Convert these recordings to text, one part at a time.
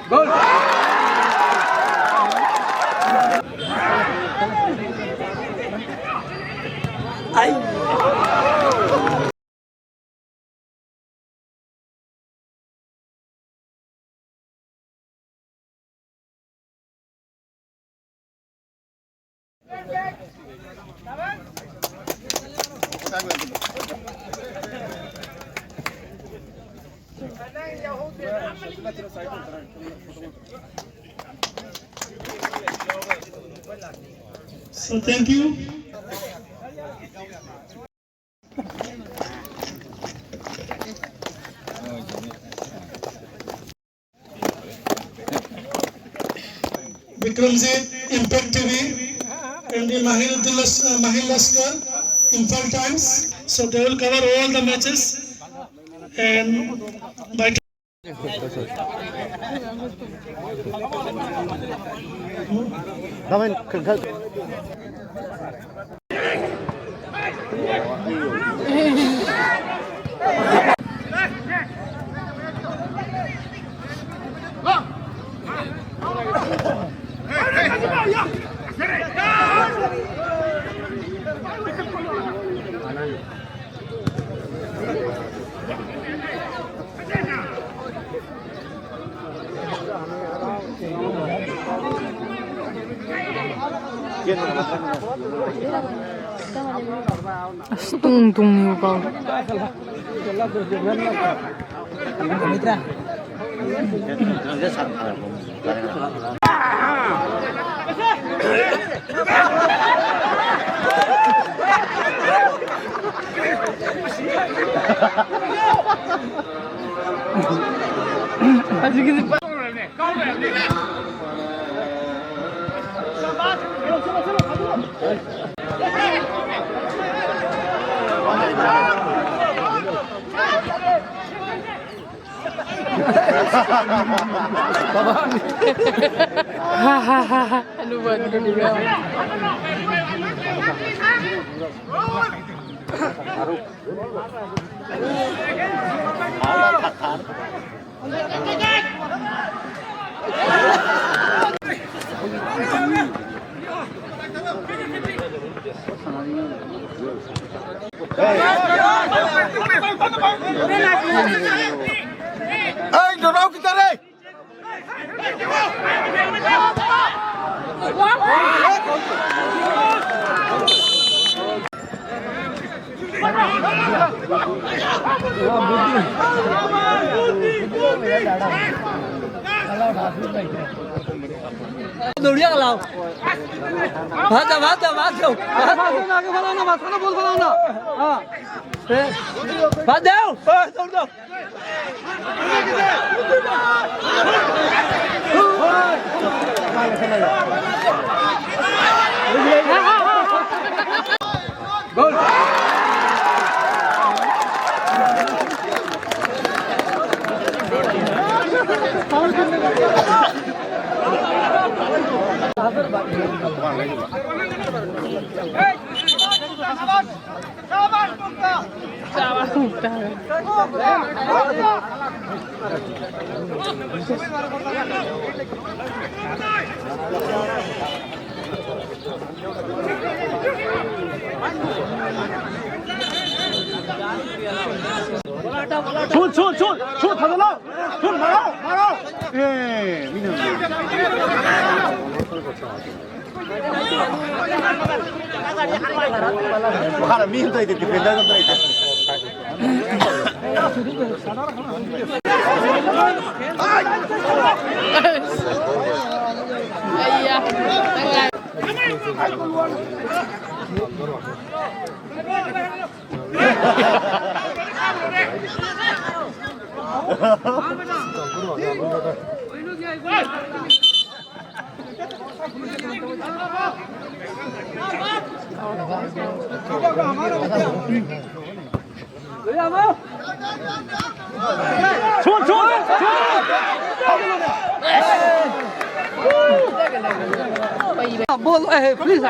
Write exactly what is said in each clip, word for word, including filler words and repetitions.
Goal! Ay! So thank you. Bikramjit, Impact T V, and the Mahil Dilas-, uh, Mahil Laskar, Imphal Times. So they will cover all the matches. And by ꯑꯁ, ꯇꯨꯡ ꯇꯨꯡꯅꯤꯡꯕ ꯄꯥꯎ꯫ ꯑꯩ ꯅꯅꯥꯎ ꯈꯤꯇꯔꯦ꯫ दौड़िया लाओ। भाग जाओ, भाग जाओ, भाग जाओ, भाग जाओ। आगे बढ़ाओ ना, भाग, बोल बढ़ाओ ना। हाँ। ए, भाग जाओ। ए, दौड़ जाओ। 슛, 슛, 슛! 슛! 다 달라! 슛! 말아! 말아! 예, 민우. 하나, 미 ꯍꯟꯗꯛ ꯗꯤꯐꯦꯟꯗꯔ ꯍꯟꯗꯛ Ball, eh, please.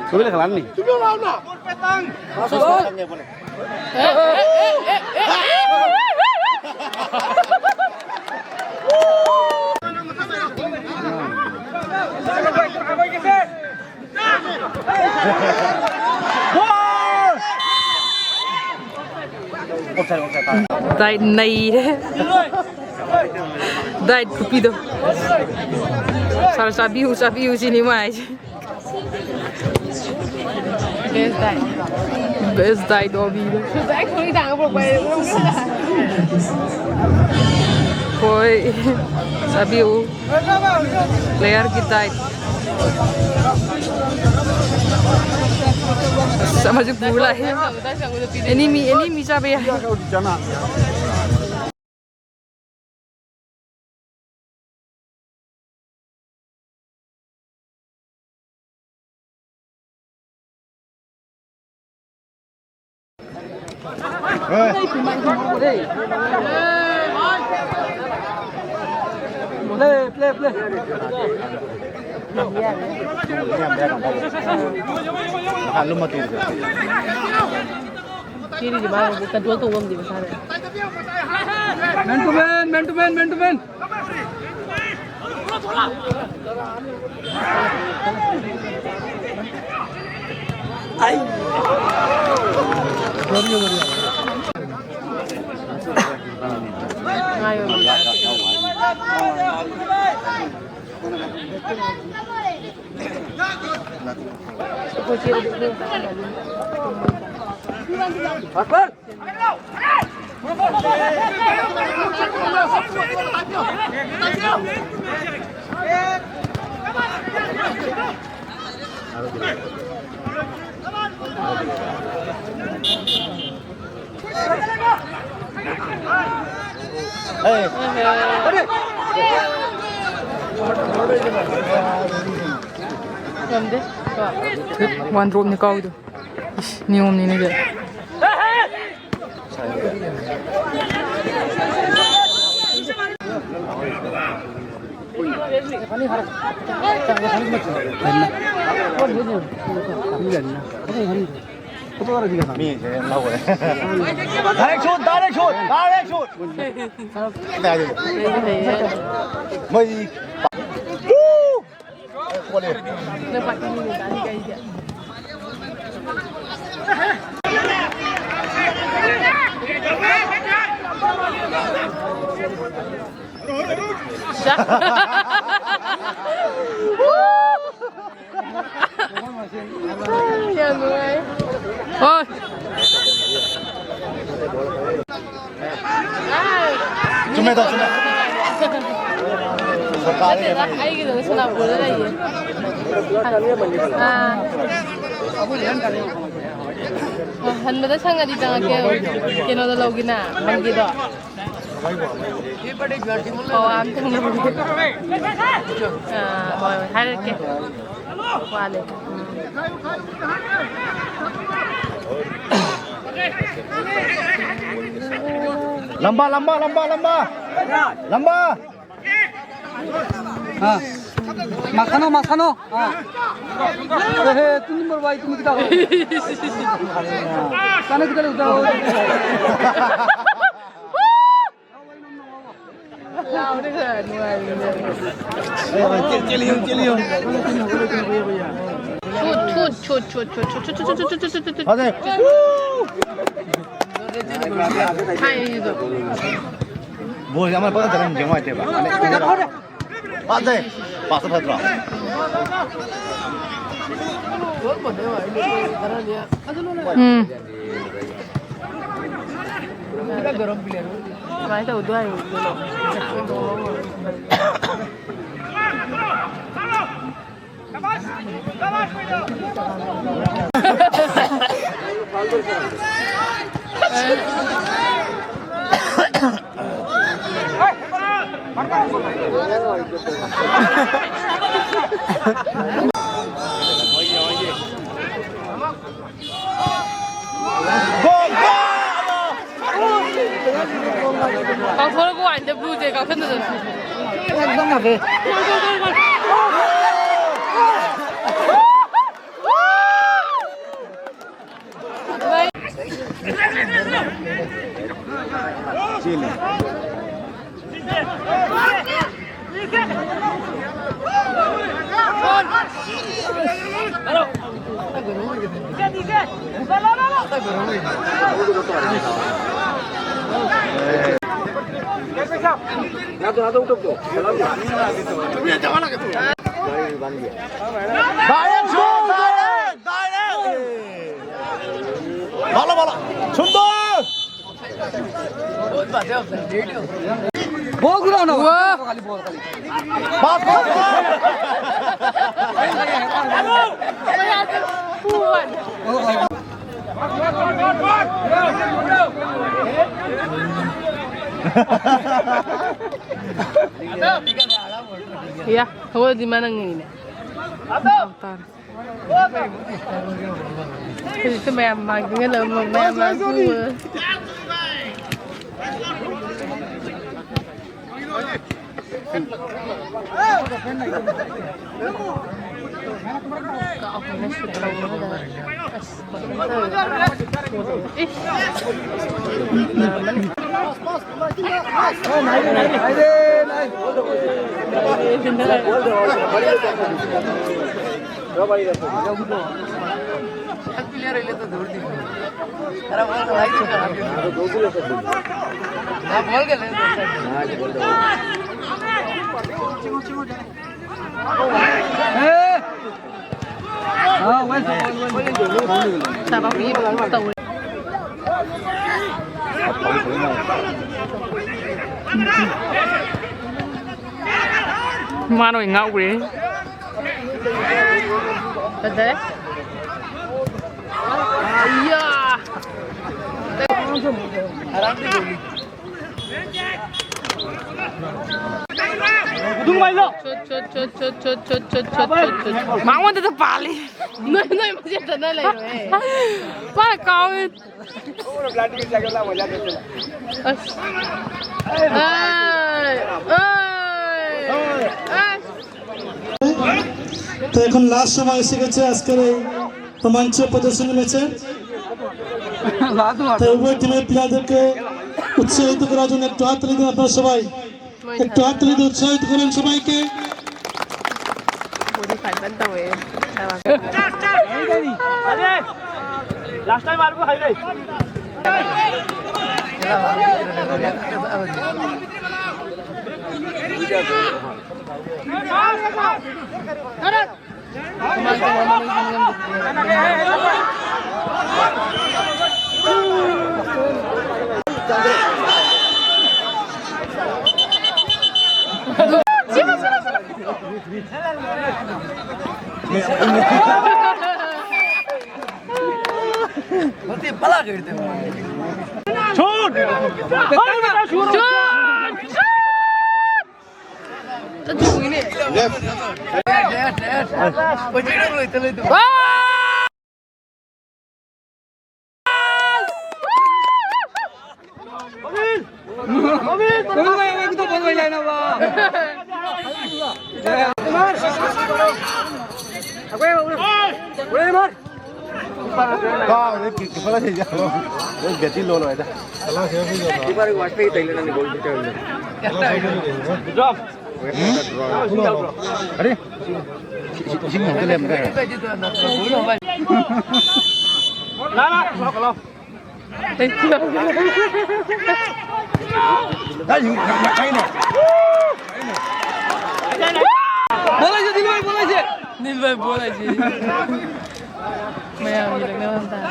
Subile khalanni. Dai ꯅꯩꯔꯦ꯫ Dai ꯈꯨꯄꯤꯗꯣ꯫ Sir, ꯆꯥꯕꯤꯌꯨ, ꯆꯥꯕꯤꯌꯨ ꯁꯤꯅꯤ ꯃꯥ ꯍꯥꯏꯁꯦ꯫ Best diet. Best diet ꯑꯣꯕꯤꯗꯣ꯫ ꯍꯣꯏ꯫ ꯆꯥꯕꯤꯌꯨ꯫ Player ꯒꯤ diet꯫ ꯑꯁ, ꯑꯃꯁꯨ ꯄꯨ ꯂꯥꯛꯑꯦ꯫ Enemy, enemy ꯆꯥꯕ ꯌꯥꯏ꯫ Play, play, play. ꯄꯤꯔꯤꯁꯦ ꯃꯥ ꯍꯧꯖꯤꯛ control ꯇꯧ ꯉꯝꯗꯦ ꯃꯁꯥꯅ꯫ Man to man, man to man, man to man. ꯉꯥꯏꯌꯣ꯫ ꯋꯥꯟ ꯗ꯭ꯔꯣꯞꯅꯤ ꯀꯥꯎꯏꯗꯣ꯫ ꯏꯁ, ꯅꯤꯌꯣꯝꯅꯤꯅꯦ ꯁꯦ꯫ ꯃꯤꯁꯦ ꯂꯧꯔꯦ꯫ Direct shoot, direct shoot, direct shoot꯫ ꯃꯣꯏ ꯌꯥꯝ ꯅꯨꯡꯉꯥꯏ꯫ ꯍꯣꯏ꯫ ꯆꯨꯝꯃꯦ, ꯆꯨꯝꯃꯦ꯫ ꯅꯠꯇꯦꯗ, ꯑꯩꯒꯤꯗꯣ ꯁꯣꯅꯥꯄꯨꯔꯗ ꯂꯩꯌꯦ꯫ ꯑꯥ꯫ ꯍꯟꯕꯗ ꯁꯪꯉꯗꯤ ꯆꯪꯉꯛꯀꯦ꯫ ꯀꯩꯅꯣꯗ ꯂꯧꯒꯤꯅ, ꯃꯪꯒꯤꯗꯣ꯫ ꯄꯋꯥ ꯑꯝꯇꯪ ꯂꯧꯒꯦ꯫ ꯑꯥ, ꯍꯣꯏ, ꯍꯣꯏ, ꯍꯥꯏꯔꯛꯀꯦ꯫ ꯋꯥꯠꯂꯦ꯫ ꯎꯝ꯫ लंबा, लंबा, लंबा, लंबा। लंबा। हाँ। मत खानो, मत खानो। हाँ। ए, हे, तुम नंबर भाई, तुम कितना हो? खाने किधर उधर हो? चलिए, चलिए। छूट, छूट, छूट। अरे। हाँ, ये दो। ꯕꯣꯜꯁꯦ ꯑꯃ ꯄꯪꯆꯟ ꯆꯟꯍꯟꯕꯁꯦ ꯅꯨꯡꯉꯥꯏꯇꯦꯕ꯫ ꯑꯗꯩ ꯄꯥꯁ ꯐꯠꯇ꯭ꯔꯣ? ꯎꯝ꯫ ꯁꯨꯃꯥꯏꯅ ꯇꯧꯗꯣꯏ ꯍꯥꯏꯕꯅꯤꯀꯣ꯫ ꯀꯥꯎꯊꯣꯔꯛꯄ ꯋꯥꯅꯤꯗ, ꯕ꯭ꯂꯨꯁꯦ ꯀꯥꯎꯁꯟꯗꯗꯅ꯫ Direct, direct, direct! ভালো, ভালো। সুন্দর। বল ঘুরাও না। বাহ। বাস, বাস, বাস। Iya, aku di mana ngene? Bentar. Ito, maya-maya, tingnan lang, maya-maya. ꯃꯥꯅ ꯑꯣꯏ ꯉꯥꯎꯈ꯭ꯔꯦ꯫ ꯐꯖꯔꯦ꯫ ꯏꯌꯥ! ꯃꯉꯣꯟꯗꯗ ꯄꯥꯜꯂꯤ꯫ ꯅꯣꯏ, ꯅꯣꯏ ꯃꯁꯦꯟ ꯆꯠꯅ ꯂꯩꯔꯣꯏꯍꯦ꯫ ꯃꯥꯅ ꯀꯥꯎꯋꯦ꯫ ꯑꯁ꯫ ꯑꯥꯏ, ꯑꯥꯏ꯫ তো এখন লাস্ট সময় এসে গেছে আজকের এই রোমাঞ্চ প্রদর্শনী ম্যাচে। তো উভয় টিমের প্লেয়ারদেরকে উৎসাহিত করার জন্য একটু হাততালি দিন আপনারা সবাই। একটু হাততালি দিয়ে উৎসাহিত করুন সবাইকে। লাস্ট টাইম আর হাই রে। छोड़। छोड़ बेटा, छोड़। छोड़। ꯀꯥꯎꯔꯦ, ꯀꯤꯛ ꯀꯤꯄꯔ ꯂꯩ ꯌꯥꯕ꯫ ꯃꯣꯏ ꯕꯦꯇ꯭ꯔꯤ ꯂꯣ ꯂꯣꯏꯔꯦ꯫ ꯑꯔꯦ, ꯏꯁꯤꯡ ꯑꯝꯇ ꯂꯩꯔꯝꯗ꯭ꯔꯦ꯫ ꯀꯥꯏꯗꯩꯅꯣ? ꯌꯥꯝ ꯅꯛꯅꯩꯅꯦ꯫ ꯕꯣꯜ ꯂꯩꯁꯦ, ꯗꯤꯜ ꯚꯥꯏ, ꯕꯣꯜ ꯂꯩꯁꯦ꯫ ꯗꯤꯜ ꯚꯥꯏ, ꯕꯣꯜ ꯂꯩꯁꯦ꯫ ꯃꯌꯥꯝꯒꯤ ꯂꯛꯅꯕ ꯑꯃ ꯇꯥꯔꯦ꯫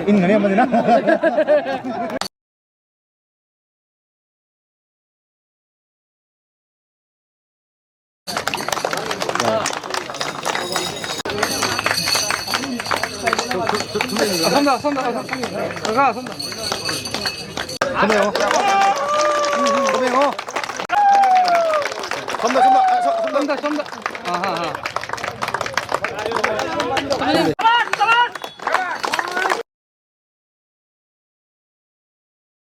ꯏꯟꯒꯅꯤ ꯑꯃꯗꯨꯅ꯫ ꯑꯁꯣꯝꯗ, ꯑꯁꯣꯝꯗ, ꯑꯁꯣꯝꯗ꯫ ꯀꯀꯥ, ꯑꯁꯣꯝꯗ꯫ ꯁꯣꯝꯗ ꯌꯦꯡꯉꯣ꯫ ꯁꯣꯝꯗ ꯌꯦꯡꯉꯣ꯫ ꯁꯣꯝꯗ, ꯁꯣꯝꯗ, ꯑ, ꯁꯣ-, ꯁꯣꯝꯗ꯫ ꯁꯣꯝꯗ, ꯁꯣꯝꯗ꯫ ꯑꯥ, ꯍꯥ, ꯍꯥ꯫